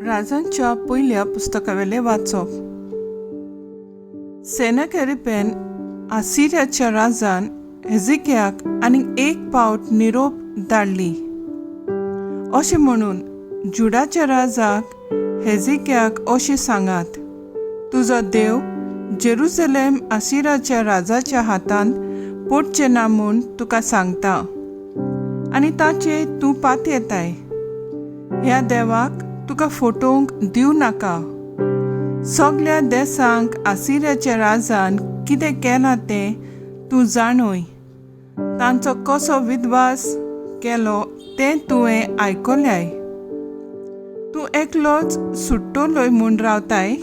राजांच्या पयल्या पुस्तकावेलें वाचप. सेनाकेरिपेन आसिर्याच्या राजान हेजिकियाक आनीक एक पावट निरोप धाडली, अशें म्हणून, जुडाच्या राजाक हेजिकियाक अशें सांगात, तुजो देव जेरुजलेम आसिराच्या राजाच्या हातांत पडचें ना म्हूण तुका सांगता आनी ताचेर तूं पातयेताय. ह्या देवाक तुका फटोवंक दिवं नाका. सगल्या देसांक आसिर्याच्या राजान कितें केलां तें तूं जाणूय, तांचो कसो विद्वास केलो तें तुवें आयकल्याय. तूं एकलोच सुट्टलोय म्हूण रावताय?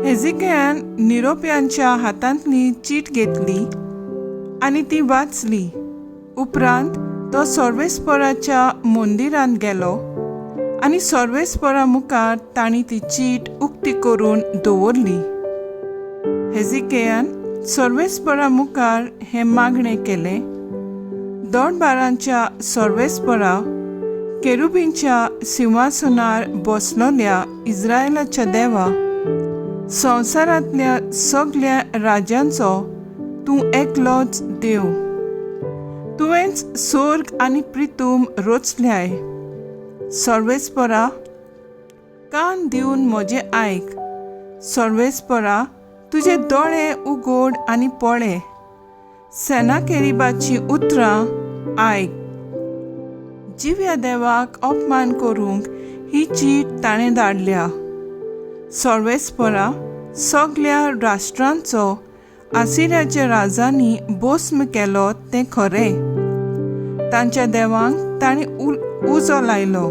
हेजिकयान निरोप्यांच्या हातांतली चीट घेतली आनी ती वाचली. उपरांत तो सर्वेस्पराच्या मंदिरांत गेलो आनी सर्वेस्परा मुखार तांणी ती चीट उक्ती करून दवरली. हेजिकेयान सर्वेस्परा मुखार हें मागणें केलें, दोडबारांच्या सर्वेस्परा, केरुबींच्या सिंहासनार बसलोल्या इस्रायलाच्या देवा, संवसारांतल्या सगल्या राज्यांचो तूं एकलोच देव. तुवेंच सोर्ग आनी प्रितूम रचल्याय. सर्वेस्परा, कान दिवन म्हजें आयक. सर्वेस्परा, तुजे दोळे उगड आनी पळे. सेनाकेरिबाचीं उतरां आयक. जिव्या देवाक अपमान करूंक ही चीट ताणें धाडल्या. सर्वेस्परा, सगल्या राष्ट्रांचो आसिर्याच्या राजांनी भस्म केलो तें खरें. तांच्या देवांक तांणी उजो लायलो,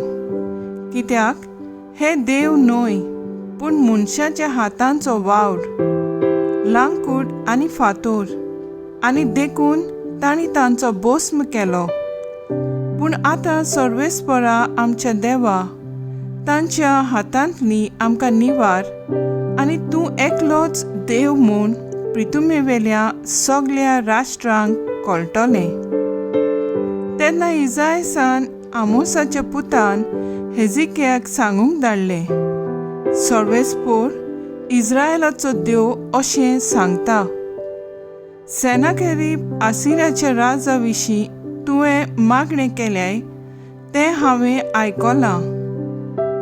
कित्याक हे देव न्हय पूण मनशाच्या हातांचो वावर, लांकूड आनी फातोर, आनी देखून तांणी तांचो भस्म केलो. पूण आतां सर्वेस्परा आमच्या देवा, तांच्या हातांतली आमकां निवार आनी तूं एकलोच देव म्हूण प्रितुमेवेल्या सगल्या राष्ट्रांक कळटलें. तेन्ना इजायसान आमोसाच्या पुतान हेजिकियाक सांगूंक धाडलें, सर्वेस्पोर इस्रायलाचो देव अशें सांगता, सेनाकेरीब आसिराच्या राजा विशीं तुवें मागणें केल्याय तें हांवें आयकलां.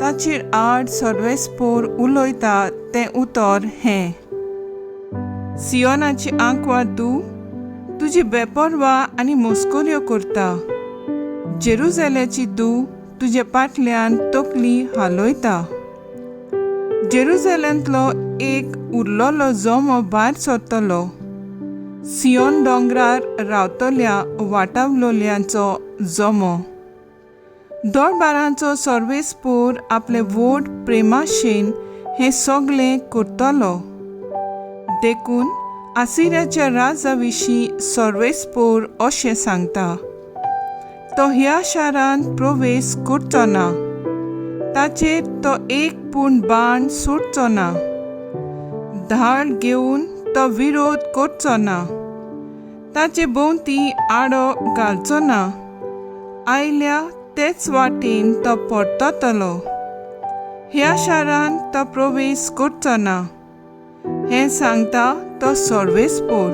ताचेर आड सर्वेस्पोर उलयता तें उतर हें, सियोनाची आंकवार तूं तुजी बेपर्वा आनी मस्कऱ्यो करता. जेरुजाल्याची धूव तुजे पाटल्यान तकली हालयता. जेरुजाल्यांतलो एक उरलोलो जमो भायर सरतलो, सियोन दोंगरार रावतल्या वाटावलोल्यांचो जमो. दोडबारांचो सर्वेस्पोर आपले व्हड प्रेमाशेन हें सगलें करतलो. देखून आसिर्याच्या राजा विशीं सर्वेस्पोर अशें सांगता, तो ह्या शारांत प्रवेश करचो ना, ताचेर तो एक पूण बाण सोडचो ना, धाड घेवन तो विरोध करचो ना, ताचे भोंवती आडो घालचो ना, आयल्या तेच वाटेन तो परततलो, ह्या शारांत तो प्रवेश करचो ना. हें सांगता तो सर्वेस्पोर.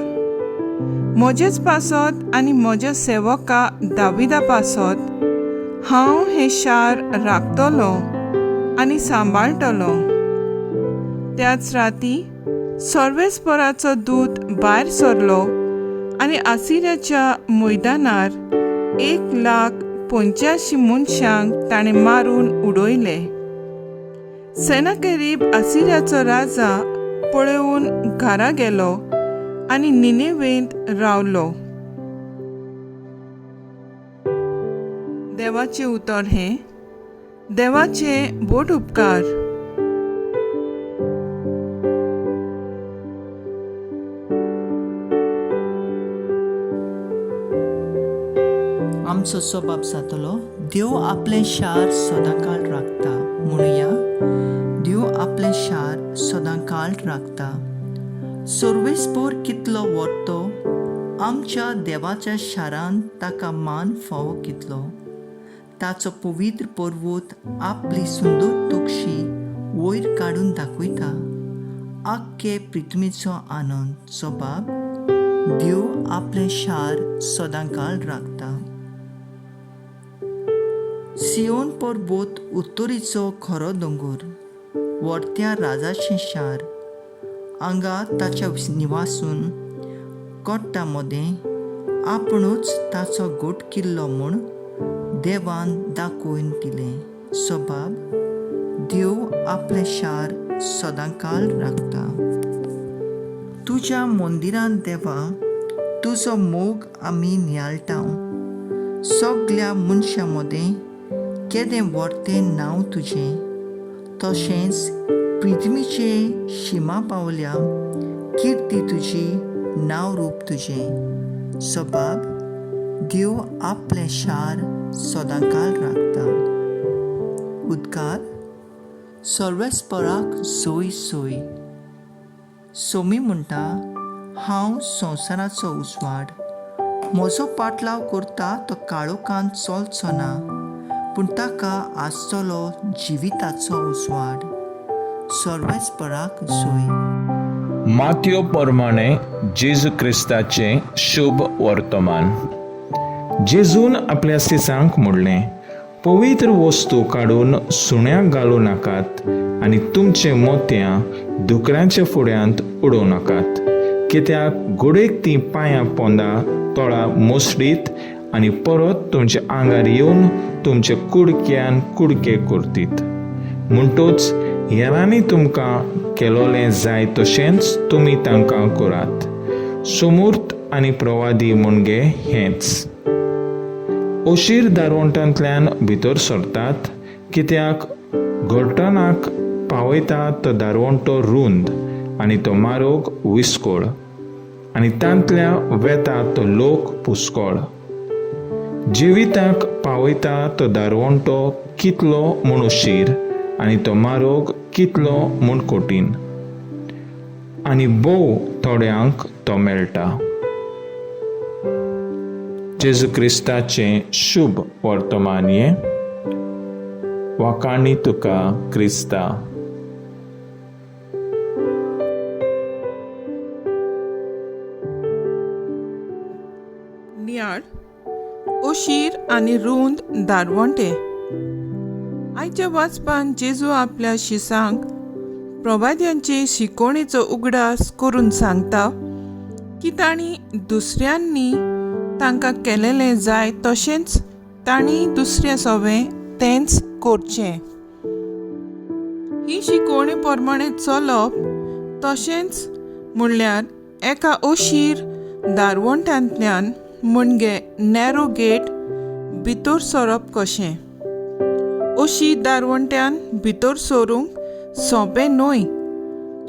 म्हजेच पासत आनी म्हज्या सेवका दाविदा पासत हांव हें शार राखतलो आनी सांबाळटलो. त्याच राती सर्वेस्पोराचो दूत भायर सरलो आनी आसिर्याच्या मैदानार 1,85,000 मनशांक ताणें मारून उडयले. सेनाकेरीब आसिर्याचो राजा पळोवन घरा गेलो आनी निनेवेंत रावलो. देवाचें उतर हें. देवाचे बोट उपकार. आमचो स्वभाव जातलो, देव आपलें शार सदांकाळ राखता. म्हणुया, देव आपलें शार सदांकाळ राखता. सर्वेस्पोर कितलो व्हरतो आमच्या देवाच्या शारांत ताका मान फावो कितलो. ताचो पवित्र पर्वत आपली सुंदर तोक्षी वयर काडून दाखयता. आख्खे पृथ्वीचो आनंद. सबाब, देव आपलें शार सदांकाळ राखता. सियोन पर्वत उत्तरेचो खरो दोंगर, व्हडत्या राजाचें शार. हांगा ताच्या निवासून कोट्टा मदें आपुणूच ताचो गोट किल्लो म्हूण देवान दाखोवन दिलें. सबाब, देव आपलें शार सदांकाळ राखता. तुज्या मंदिरांत देवा तुजो मोग आमी नियाळटा. सगल्या मनशां मदें केदें व्हडतें नांव तुजें, तशेंच पृथ्वीचे शिमा पावल्या किर्ती तुजी, नांव रूप तुजें. सबाब, देव आपलें शार सदांकाळ राखता. उद्गार. सर्वेस्पराक सोय सोय. सोमी म्हणटा, हांव संवसाराचो उजवाड. म्हजो पाटलाव करता तो काळोखांत चलचो ना, पूण ताका आसतलो जिविताचो उजवाड. सर्वेस्पराक सोय. मातयो प्रमाणे जेजू क्रिस्ताचें शुभ वर्तमान. जेजून आपल्या सिसांक म्हणलें, पवित्र वस्तू काडून सुण्याक घालूं नाकात आनी तुमचे मोतयां दुकरांच्या फुड्यांत उडोवं नाकात, कित्याक घोडेक तीं पांयां पोंदा तोळा मोसडीत आनी परत तुमच्या आंगार येवन तुमचे कुडक्यान कुडके करतीत. म्हणटोच हेरांनी तुमकां केलोलें जाय तशेंच तुमी तांकां करात. सुमूर्त आनी प्रवादी म्हणजे हेंच. अशीर दारवंटांतल्यान भितर सरतात, कित्याक घडटनाक पावयता तो दारवंटो रूंद आनी तो मारोग विस्कोळ आनी तांतल्या वेता तो लोक पुस्कोळ. जिविताक पावयता तो दारवंटो कितलो म्हूण अशीर आनी तो मारोग कितलो म्हूण कठीण आनी भोव थोड्यांक तो मेळटा. जेजू क्रिस्ताचें शुभ वर्तमान हें. वाखाणी तुका क्रिस्ता. नियाळ. अशीर आनी रूंद दारवंटे. आयच्या वाचपान जेजू आपल्या शिसांक प्रवाद्यांचे शिकवणेचो उगडास करून सांगता की तांणी दुसऱ्यांनी तांकां केलेलें जाय तशेंच तांणी दुसऱ्या सवें तेंच करचें. ही शिकवणी प्रमाणे चलप तशेंच म्हणल्यार एका अशीर दारवंट्यांतल्यान म्हणजे नॅरो गेट भितर सरप कशें. अशी दारवंट्यान भितर सरूंक सोंपें न्हय,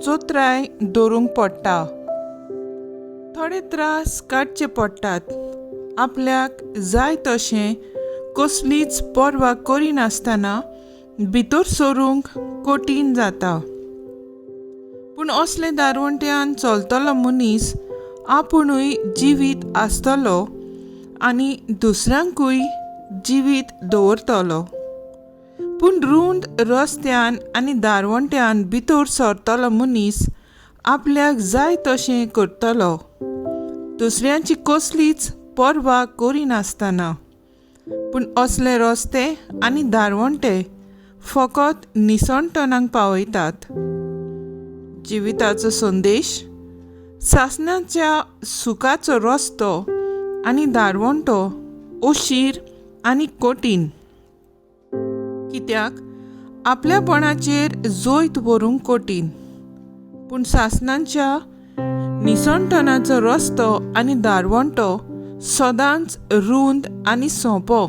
चोत्राय दवरूंक पडटा, थोडे त्रास काडचे पडटात. आपल्याक जाय तशें कसलीच पर्वा करिनासतना भितर सरूंक कठीण जाता. पूण असले दारवंट्यान चलतलो मनीस आपुणूय जिवीत आसतलो आनी दुसऱ्यांकूय जिवीत दवरतलो. पूण रूंद रस्त्यान आनी दारवंट्यान भितर सरतलो मनीस आपल्याक जाय तशें करतलो, दुसऱ्यांची कसलीच पर्वा करिनासतना. पूण असले रस्ते आनी दारवंटे फकत निसणटणाक पावयतात. जिविताचो संदेश. सासणाच्या सुखाचो रस्तो आनी दारवंटो अशीर आनी कठीण, कित्याक आपल्यापणाचेर जैत व्हरूंक कठीण. पूण सासणाच्या निसणटणाचो रस्तो आनी दारवंटो सदांच रूंद आनी सोंपो,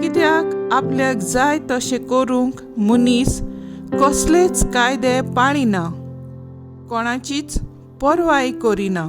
कित्याक आपल्याक जाय तशें करूंक मनीस कसलेच कायदे पाळिना, कोणाचीच पर्वाय करिना.